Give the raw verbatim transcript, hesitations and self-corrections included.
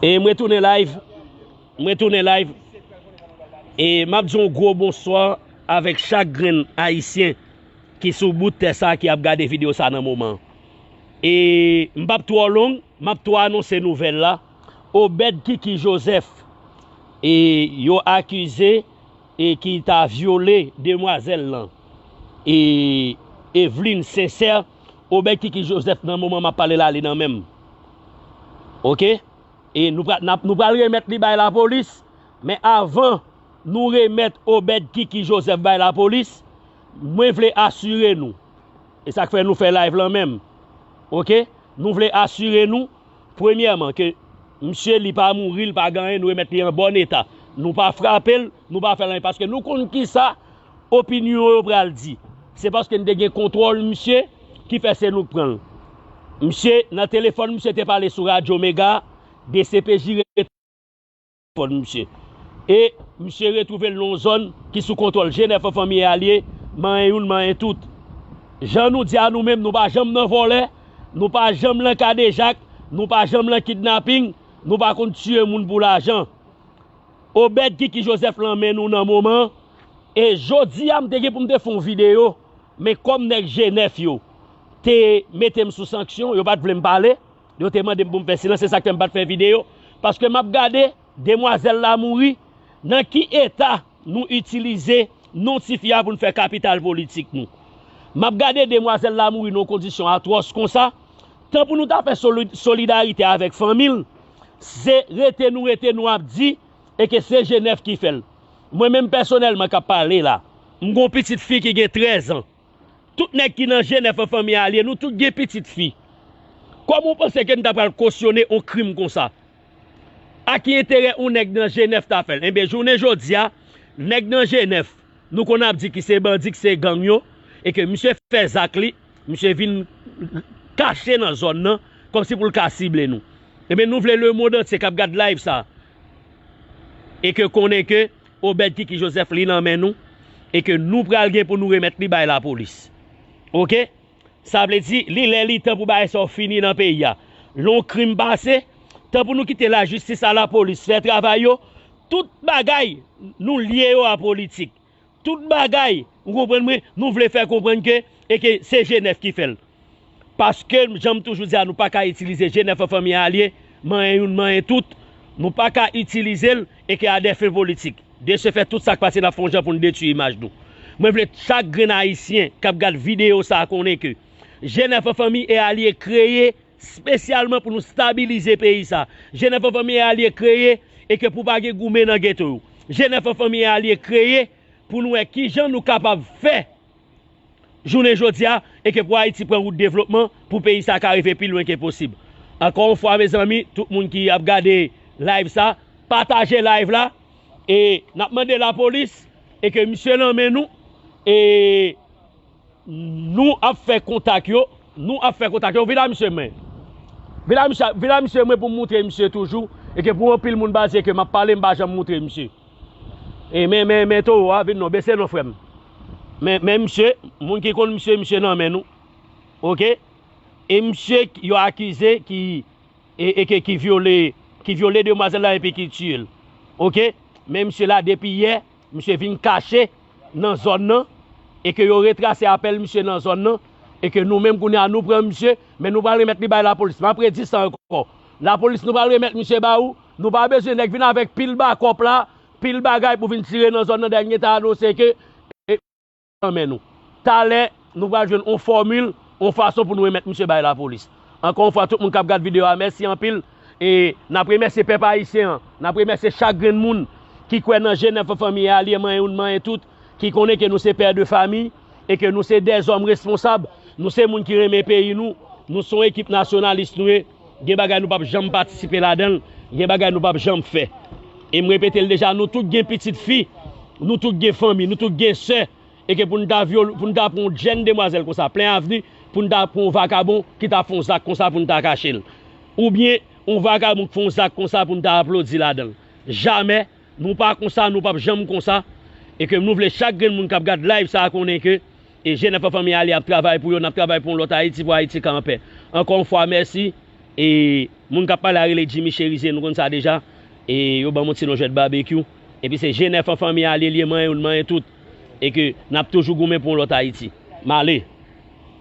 E mwen tounen live. Mwen tounen live. E m ap di yon gwo bonswa avèk chak grenn Ayisyen ki sou bout tè sa ki ap gade videyo sa nan moman. E m p ap twò long, m ap twò anonse nouvèl la. Obed Kiki Joseph, e yo akize e ki ta vyole demwazèl lan. E Eveline Sincère, Obed Kiki Joseph nan moman m ap pale la, li nan men m. Oke? E nou pral, n ap, nou pral remèt li bay lapolis, men avan nou remèt Obed Kiki Joseph bay lapolis, mwen vle asire nou, e sa k fè nou fè live lan menm, oke? Nou vle asire nou, premyèman, ke misye li pa mouri, li pa gen anyen, nou remèt li an bòn eta. Nou pa frape l, nou pa fè l anyen, paske nou konn kisa opinyon yo pral di. Se paske n te gen kontwòl misye ki fè se nou k pran l. Misye, nan telefòn, misye te pale sou Radyo Mega, D C P J telefòn misye. E misye retwouve l nan yon zòn ki sou kontwòl G nèf an fanmi e alye, manyen youn, manyen tout. Jan nou di a nou menm, nou pa janm nan vòlè, nou pa janm nan kadejak, nou pa janm nan kidnaping, nou pa konn tiye moun pou lajan. Obed Kiki Joseph lan men nou nan moman, e jodi a m te gen pou m te fè yon videyo, men kòm nèg G nèf yo te mete m sou sanksyon, yo pa t vle m pale, yo te mande m pou m fè silans, se sa k fè m pa t fè videyo, paske m ap gade demwazèl la mouri, nan ki eta nou itilize non ti fi a pou n fè kapital politik nou. M ap gade demwazèl la mouri nan yon kondisyon atwòs konsa, tan pou nou ta fè soli-, solidarite avèk fanmi l, se rete nou rete nou ap di, e ke se G nèf ki fè l. Mwen menm pèsonèlman k ap pale la, m gen yon pitit fi ki gen trèz an. Tout nèg ki nan G nèf an fanmi alye, nou tout gen pitit fi. Kòman w panse ke n ta pral kosyone yon krim konsa? A ki enterè yon nèg nan G nèf ta fè l? Enben, jounen jodi a, nèg nan G nèf, nou konn ap di ki se bandi, ki se gang yo, e ke misye fè zak li, misye vin kache nan zòn nan, kòmsi pou l ka sible nou. Enben, nou vle lemonn antye k ap gad live sa, e ke konnen ke Obed Kiki Joseph li nan men nou, e ke nou pral gen pou nou remèt li bay lapolis. Oke? Sa vle di, li lè li tan pou bagay sa yo fini nan peyi a. Lè yon krim pase, tan pou nou kite lajistis a lapolis fè travay yo, tout bagay nou lye yo a politik. Tout bagay, ou konprann mwen, nou vle fè konprann ke, e ke se G nèf ki fè l. Paske, jan m toujou di a, nou pa ka itilize G nèf an fanmi alye, manyen youn, manyen tout. Nou pa ka itilize l, e ke a dè fen politik. De se fè, tout sa k pase, n ap fè yon jan pou n detwi imaj nou. Mwen vle chak grenn Ayisyen k ap gad videyo sa a konnen ke G nèf an fanmi e alye kreye espesyalman pou nou stabilize peyi sa. G nèf an fanmi e alye kreye e ke pou pa gen goumen nan geto yo. G nèf an fanmi e alye kreye pou nou wè kijan nou kapab fè jounen jodi a, e ke pou Ayiti pran wout devlopman, pou peyi sa ka rive pi lwen ke posib. Ankò yon fwa, mezanmi, tout moun ki ap gade live sa, pataje live la, e n ap mande lapolis, e ke misye nan men nou, e nou ap fè kontak yo, nou ap fè kontak yo, vin a misye mwen. Vin a misye, vin a misye mwen pou m moutre misye toujou, e ke pou anpil moun pa di ke m ap pale, m pa janm moutre misye. E men, men, men towo a, vin non, bese non, frè m. Men, men misye, moun ki konn misye, misye nan men nou. Oke? E misye k-, yo akize ki, e, e ke, ki vyole, ki vyole demwazèl la epi ki tiye l. Oke? Men misye la, depi yè, misye vin kache nan zòn nan, e ke yo retrase apèl misye nan zòn nan, e ke nou menm kounye a nou pran misye, men nou pral remèt li bay lapolis. M ap redi sa ankò. Lapolis, nou pral remèt misye ba ou. Nou pa bezwen nèg vin avèk pil bakòp la, pil bagay pou vin tire nan zòn nan, dènye ta anonse ke, e, nan men nou. Talè, nou pral jwenn on fòmil, on fason pou nou remèt misye bay lapolis. Ankò yon fwa, tout moun k ap gad videyo a, mèsi anpil. E n ap remèsye pèp ayisyen an, n ap remèsye chak grenn moun ki kwè nan G nèf an fanmi e alye, manyen youn, manyen tout, ki konnen ke nou se pè de fami, e ke nou se dèzòm responsab, nou se moun ki renmen peyi nou, nou se yon ekip nasyonalis nou ye, gen bagay nou p ap janm patisipe ladan l, gen bagay nou p ap janm fè. E m repete l deja, nou tout gen pitit fi, nou tout gen fanmi, nou tout gen sè, e ke pou n ta vyole, pou n ta pran yon jèn demwazèl konsa, plen avni, pou n ta pran yon vakabon ki ta fè yon zak konsa pou n ta kache l. Oubyen, yon vakabon k fè yon zak konsa pou n ta aplodi ladan l. Jamè, nou pa konsa, nou p ap janm konsa. E ke nou vle chak grenn moun k ap gad live sa a konnen ke, e G nèf an fanmi alye ap travay pou yo, n ap travay pou yon lòt Ayiti, pou Ayiti ka anpè. Ankò yon fwa, mèsi. E moun k ap pale a rele Jimmy Cherizier, nou konn sa deja. E yo ban m yon ti non jwèt babekyou. Epi se jenèf an fanmi a li ye, li ye manyen youn, manyen tout. E ke n ap toujou goumen pou yon lòt Ayiti. M ale.